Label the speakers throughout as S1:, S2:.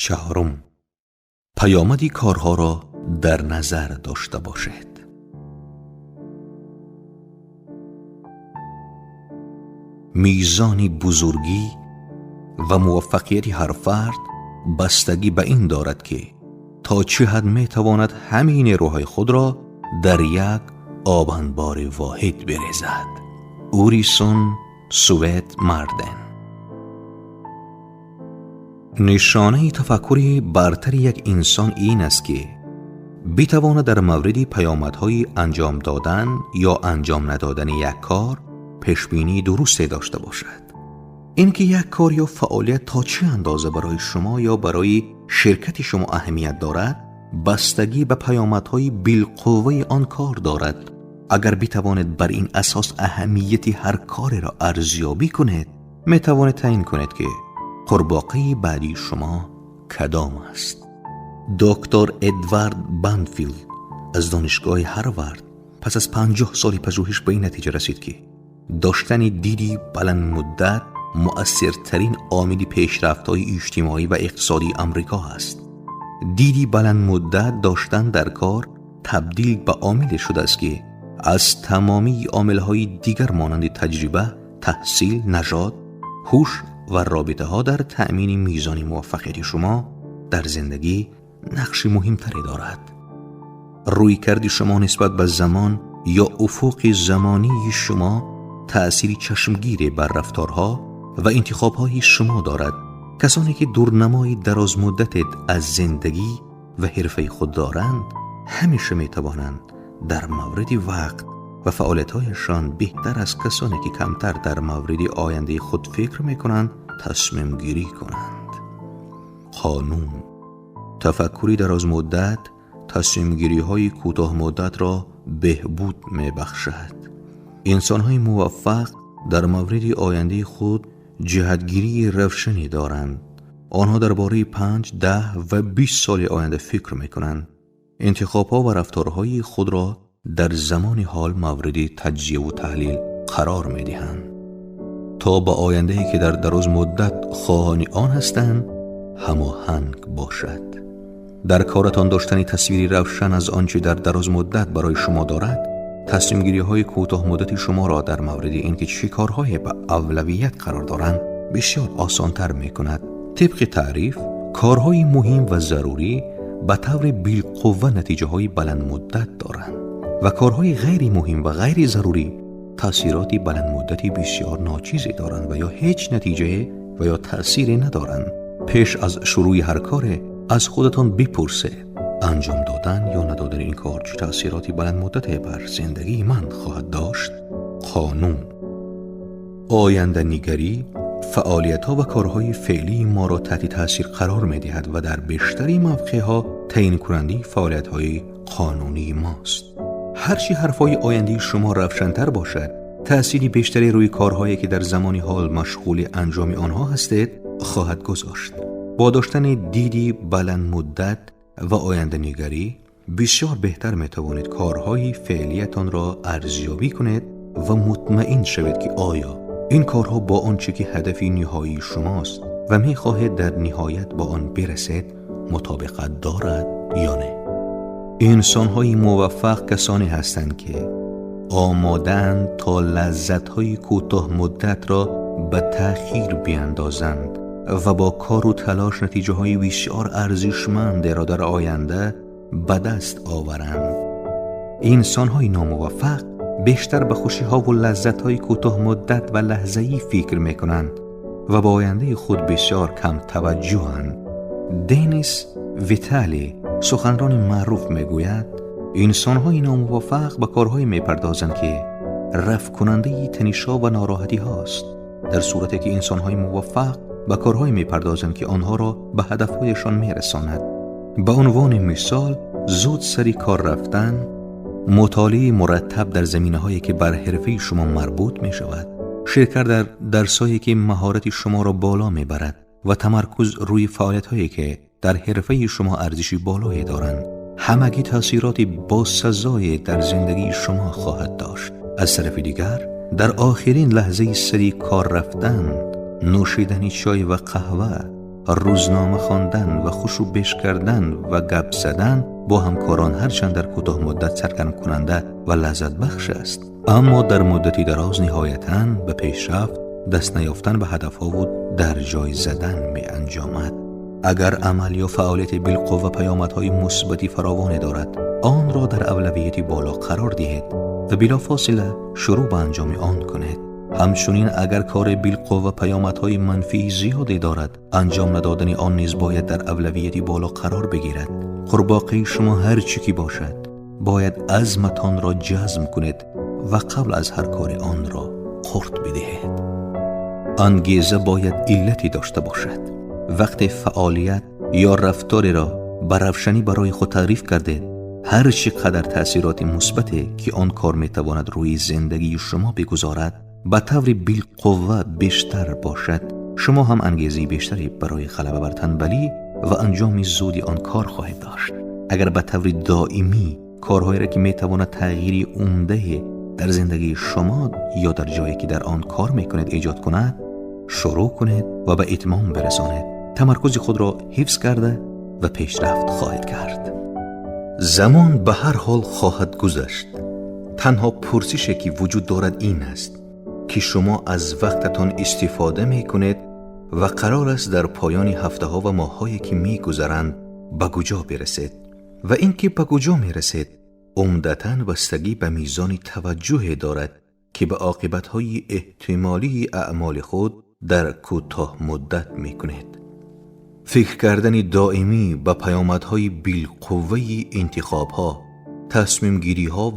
S1: Чаҳорум, паёмади корҳоро дар назар дошта бошед. Мизони бузургӣ ва муваффақияти ҳар фард бастагӣ ба ин дорад, ки то чӣ ҳад метавонад ҳамин нерӯҳои худро дар як обанбори воҳид березад. Орисон Свет Марден. Нишонаи тафаккури бартари як инсон ин аст, ки битавонад дар мавриди паёмадҳои анҷом додан ё анҷом надодани як кор пешбинии дурусте дошта бошад. Ин ки як кор ё фаъолият то чӣ андоза барои шумо ё барои ширкати шумо аҳамият дорад, бастагӣ ба паёмадҳои билқувваи он кор дорад. Агар битавонед бар ин асос аҳамияти ҳар кореро арзёбӣ кунед, метавонед таъин кунед, ки қурбоқаи баъдии шумо кадом аст. Доктор Эдвард Банфилд аз донишгоҳи Ҳарвард пас аз 50 соли пажӯҳиш ба ин натиҷа расид, ки доштани диди баландмуддат муассиртарин омили пешрафтҳои иҷтимоӣ ва иқтисодии Амрико аст. Диди баландмуддат доштан дар кор табдил ба омиле шудааст, ки аз тамомии омилҳои дигар монанди таҷриба, таҳсил, нажод, ҳуш ва робитаҳо дар таъмини мизони муваффақияти шумо дар зиндагӣ нақши муҳимтаре дорад. Рӯйкарди шумо нисбат ба замон ё уфуқи замонии шумо таъсири чашмгире бар рафторҳо ва интихобҳои шумо дорад. Касоне ки дурнамои дарозмуддате аз зиндагӣ ва ҳирфаи худ доранд, ҳамеша метавонанд дар мавриди вақт ва фаъолиятҳояшон беҳтар аз касоне ки камтар дар мавриди ояндаи худ фикр мекунанд, тасмимгирӣ кунанд. Қонун: тафаккури дарозмуддат тасмимгириҳои кӯтоҳмуддатро беҳбуд мебахшад. Инсонҳои муваффақ дар мавриди ояндаи худ ҷиҳатгирии равшане доранд. Онҳо дар бораи 5, 10 ва 20 соли оянда фикр мекунанд. Интихобҳо ва рафторҳои худро дар замони ҳол мавриди таҷзияву таҳлил қарор медиҳанд, то ба ояндае, ки дар дарозмуддат хоҳони он ҳастанд, ҳамоҳанг бошад. Дар коратон доштани тасвири равшан аз он чӣ дар дарозмуддат барои шумо дорад, тасмимгириҳои кӯтоҳмуддати шуморо дар мавриди ин ки чӣ корҳое ба авлавият қарор доранд, бисёр осонтар мекунад. Тибқи таъриф, корҳои муҳим ва зарурӣ ба таври билқувва натиҷаҳои баландмуддат доранд ва корҳои ғайри муҳим ва ғайри зарурӣ таъсироти баландмуддати бисёр ночизе доранд ва ё ҳеҷ натиҷае ва ё таъсире надоранд. Пеш аз шурӯи ҳар коре аз худатон бипурсед: анҷом додан ё надодани ин кор чӣ таъсироти баландмуддате бар зиндагии ман хоҳад дошт? Қонун: оянданигарӣ фаъолиятҳо ва корҳои феълии моро таҳти таъсир қарор медиҳад ва дар бештари мавқеъҳо таъинкунандаи фаъолиятҳои қонунии мост. Ҳарчи ҳарфҳои ояндаи шумо равшантар бошад, таъсири бештаре рӯи корҳое, ки дар замони ҳол машғули анҷоми онҳо ҳастед, хоҳад гузошт. Бо доштани диди баландмуддат ва оянданигарӣ бисёр беҳтар метавонед корҳои феълиятонро арзёбӣ кунед ва мутмаин шавед, ки оё ин корҳо бо он чӣ ки ҳадафи ниҳоии шумост ва мехоҳед дар ниҳоят ба он бирасед, мутобиқат дорад ё не. Инсонҳои муваффақ касоне ҳастанд, ки омодаанд то лаззатҳои кӯтоҳмуддатро ба таъхир биандозанд ва бо кору талош натиҷаҳои бисёр арзишмандеро дар оянда ба даст оваранд. Инсонҳои номуваффақ бештар ба хушиҳову лаззатҳои кӯтоҳмуддат ва лаҳзаӣ фикр мекунанд ва ба ояндаи худ бисёр кам таваҷҷӯҳанд. Денис Витали, суханрони маъруф, мегӯяд: инсонҳои номуваффақ ба корҳое мепардозанд, ки рафъкунандаи танишҳо ва нороҳатиҳост, дар сурате ки инсонҳои муваффақ ба корҳое мепардозанд, ки онҳоро ба ҳадафҳояшон мерасонад. Ба унвони мисол, зуд сари кор рафтан, мутолиаи мураттаб дар заминаҳое, ки бар ҳирфаи шумо марбут мешавад, ширкат дар дарсҳое, ки маҳорати шуморо боло мебарад, ва тамаркуз рӯи фаъолиятҳое, ки дар ҳирфаи шумо арзиши болое доранд, ҳамагӣ таъсироти босазое дар зиндагии шумо хоҳад дошт. Аз тарафи дигар, дар охирин лаҳзаи сари кор рафтан, нӯшидани чой ва қаҳва روزنامه خواندن و خوش و بش کردن و گپ زدن با همکاران هرچند در کوتاه مدت سرگرم کننده و لذت بخش است، اما در مدتی دراز نهایتاً به پیشرفت، دست نیافتن به هدفها و در جای زدن می انجامد. اگر عمل یا فعالیت بالقوه پیامدهای مثبتی فراوان دارد، آن را در اولویت بالا قرار دهید و بلافاصله شروع به انجام آن کنید. همچنین اگر کار بالقوه پیامدهای منفی زیادی دارد، انجام ندادن آن نیز باید در اولویت بالا قرار بگیرد. قورباغه شما هر چی که باشد، باید عزمتان را جزم کنید و قبل از هر کار آن را قورت بدهید. انگیزه باید علتی داشته باشد. وقتی فعالیت یا رفتاری را به روشنی برای خود تعریف کردید، هر چه قدر تأثیرات مثبتی که آن کار میتواند روی زندگی شما بگذارد به طور بالقوه بیشتر باشد، شما هم انگیزه بیشتری برای غلبه بر تنبلی و انجام زودی آن کار خواهید داشت. اگر به طور دائمی کارهایی را که میتواند تغییری عمده در زندگی شما یا در جایی که در آن کار میکنید ایجاد کند، شروع کنید و به اتمام برسانید، تمرکز خود را حفظ کرده و پیشرفت خواهید کرد. زمان به هر حال خواهد گذشت. تنها پرسشی که وجود دارد این است که شما از وقتتان استفاده می کنید و قرار است در پایان هفته ها و ماه هایی که می گذرند به کجا برسید و اینکه به کجا می رسید عمدتاً بستگی به میزان توجه دارد که به عاقبت های احتمالی اعمال خود در کوتاه مدت می کنید. فکر کردن دائمی به پیامدهای بالقوه انتخاب ها، تصمیم گیری ها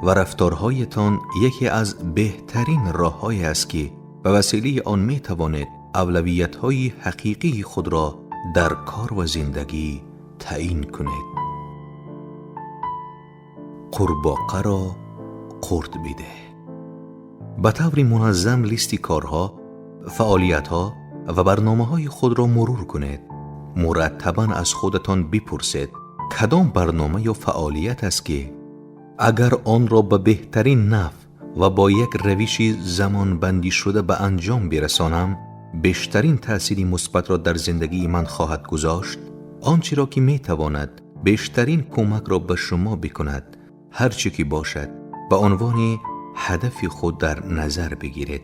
S1: و رفتارهایتان یکی از بهترین راه‌هایی است که به وسیله آن می توانید اولویت‌های حقیقی خود را در کار و زندگی تعیین کنید. قورباغه را قورت بده. به طور منظم لیست کارها، فعالیت‌ها و برنامه‌های خود را مرور کنید. مرتباً از خودتان بپرسید کدام برنامه یا فعالیت است که اگر آن را به بهترین نحو و با یک روش زمانبندی شده به انجام برسانم، بیشترین تأثیر مثبت را در زندگی من خواهد گذاشت. آنچه را که می تواند بیشترین کمک را به شما بکند، هر چه که باشد، به عنوان هدف خود در نظر بگیرید.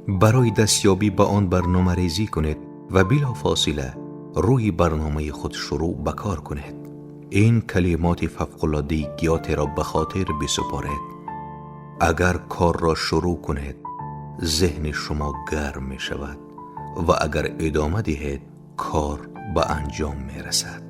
S1: برای دستیابی به آن برنامه ریزی کنید و بلافاصله روی برنامه خود شروع به کار کنید. این کلمات فوق‌العاده گیاته را به خاطر بسپارید. اگر کار را شروع کنید، ذهن شما گرم می شود و اگر ادامه دهید، کار به انجام می رسد.